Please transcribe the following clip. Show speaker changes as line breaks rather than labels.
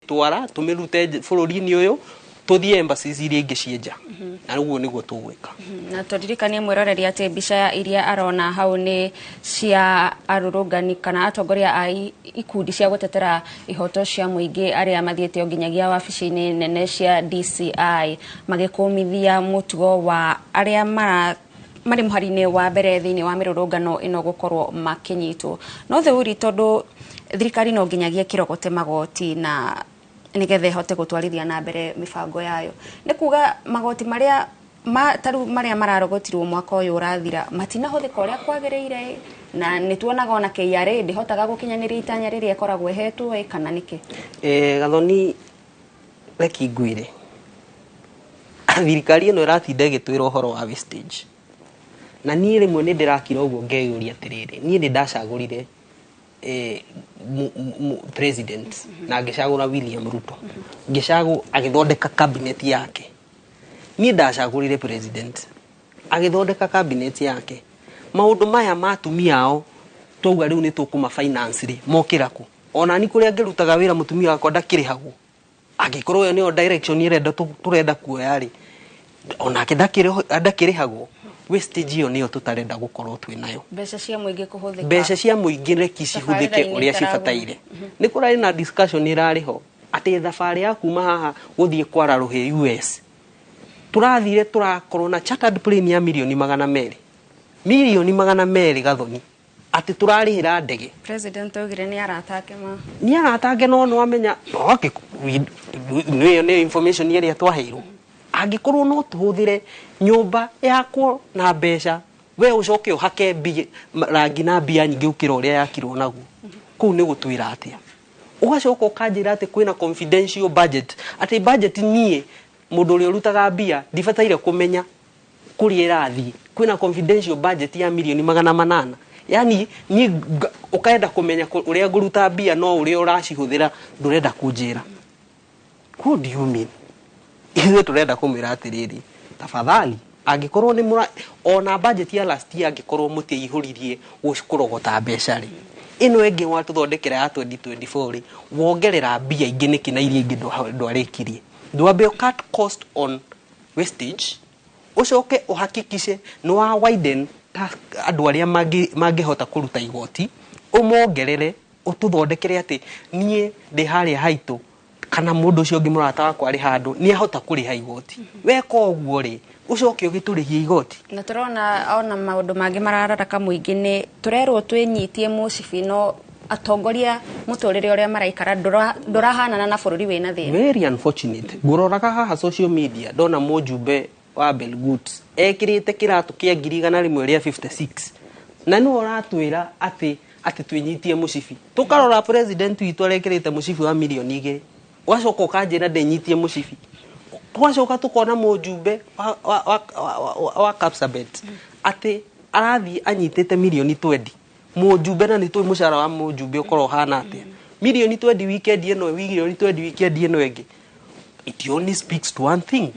Tũgũmĩtwara, tũmĩrute bũrũri-inĩ ũyũ, tũthiĩ embassies iria ingĩ ciĩ nja, na ũguo nĩguo tũgwĩka.
Na tũririkanie mwĩroreri atĩ mbica iria arona hau nĩ cia arũrũngani kana atongoria a ikundi cia gũtetera ihoto cia mũingĩ arĩa mathiĩte o nginyagia wabici-inĩ nene cia DCI magĩkũmithia mũtugo wa arĩa mara marĩ mũhari-inĩ wa mbere thĩinĩ wa mĩrũrũngano ĩno gũkorwo makĩnyitwo. No theuri, tondũ thirikari no nginyagia kĩrogote magoti na nĩgetha ĩhote gũtwarithia na mbere mĩbango yayo, nĩ kuga magoti marĩa ma tarĩu marĩa mararogotirwo mwaka ũyũ ũrathira matinahũthĩka ũrĩa kwagĩrĩire, na nĩ tuonaga ona KRA ndĩhotaga gũkinyanĩria itanya rĩrĩa ĩkoragwo ĩhetwo ĩ, kana nĩkĩ?
Gathoni, reki ngwĩre, thirikari ĩno ĩratinda ĩgĩtwĩra ũhoro wa wastage, na niĩ rĩmwe nĩ ndĩrakira ũguo ngeyũria atĩrĩrĩ, niĩ nĩ ndacagũrire president na ngĩcagũra William Ruto, ngĩcagũ agĩthondeka cabinet yake. Niĩ ndacagũrire president agĩthondeka cabinet yake, maũndũ maya ma atumia ao twauga rĩu nĩ tũkũma finance rĩ, mokĩra kũ? Ona ni kũrĩa ngĩrutaga wĩra, mũtumia wakwa ndakĩrĩhagwo. Angĩkorwo ĩyo nĩyo direction ĩrenda tũrenda kuoya rĩ, onake ndakĩrĩhagwo. Wastage ĩyo nĩyo tũtarenda gũkorwo twĩ nayo.
Mbeca cia mũingĩ kũhũthĩka.
Mbeca cia mũingĩ reki cihũthĩke
tabarĩra-inĩ
ũrĩa
itaragũra.
Cibataire. Nĩ kũrarĩ na discussion ĩrarĩ ho atĩ thabarĩ ya kuma haha gũthiĩ kwara rũhĩ US, tũrathire tũrakorwo na chartered plane ya mirioni 200, mirioni 200, Gathoni, atĩ tũrarĩhĩra ndege.
President augire nĩ arata ake ma
Nĩ aratange, no nĩ wamenya, okay, nĩyo nĩ information ĩrĩa twaheirwo. Angĩkorwo no tũhũthĩre nyũmba yakwo na mbeca, we ũcoke ũhake rangi na mbia nyingĩ gũkĩra ũrĩa yakirwo naguo, kũu nĩ gũtwĩra atĩa? Ũgacoka ũkanjĩra atĩ kwĩna confidential budget, atĩ budget niĩ mũndũ ũrĩa ũrutaga mbia ndibataire kũmenya kũrĩa ĩrathiĩ. Kwĩna confidential budget ya mirioni 800, yani niĩ ũkenda kũmenya ũrĩa ngũruta mbia, no ũrĩa ũracihũthĩra ndũrenda kũnjĩra. What do you mean? Ithuĩ tũrenda kũmwĩra atĩrĩrĩ, tafadhali, angĩkorwo nĩ mũra ona budget ya last year, angĩkorwo mũtiaihũririe kũrogota mbeca rĩ, ĩno ĩngĩ watũthondekera ya 2024 rĩ, wongerera mbia ingĩ nĩkĩ na iria ingĩ ndwarĩkirie? Ndwambe cut cost on wastage, ũcoke ũhakikishe nĩ wa widen ta andũ arĩa mangĩhota kũruta igoti, ũmongerere, ũtũthondekere atĩ niĩ ndĩ harĩa haitũ kana mũndũ ũcio ũngĩ mũrata wakwa arĩ handũ nĩ ahota kũrĩha igoti. Weka ũguo rĩ, ũcoke ũgĩtũrĩhie igoti.
Na tũrona ona maũndũ mangĩ marararaka mũingĩ, nĩ tũrerwo twĩnyitie mũcibi, no atongoria mũtũrĩre ũrĩa maraikara ndũrahanana na bũrũri wĩna thĩna.
Very unfortunate. Ngũroraga haha social media, ndona mũjumbe wa Belgut ekĩrĩte kĩratũ kĩa 156,000, na nĩwe ũratwĩra atĩ twĩnyitie mũcibi. Tũkarora president witũ arekĩrĩte mũcibi wa mirioni 2, ũgacoka ũkanjĩra ndĩnyitie mũcibi. Tũgacoka tũkona mũjumbe wa Kapsabet atĩ arathiĩ anyitĩte mirioni 20, mũjumbe, na nĩ tũĩ mũcara wa mũjumbe ũkorwo ũhana atĩa. Mirioni 20 weekend ĩno, mirioni 20 weekend ĩno ĩngĩ. It only speaks to one thing.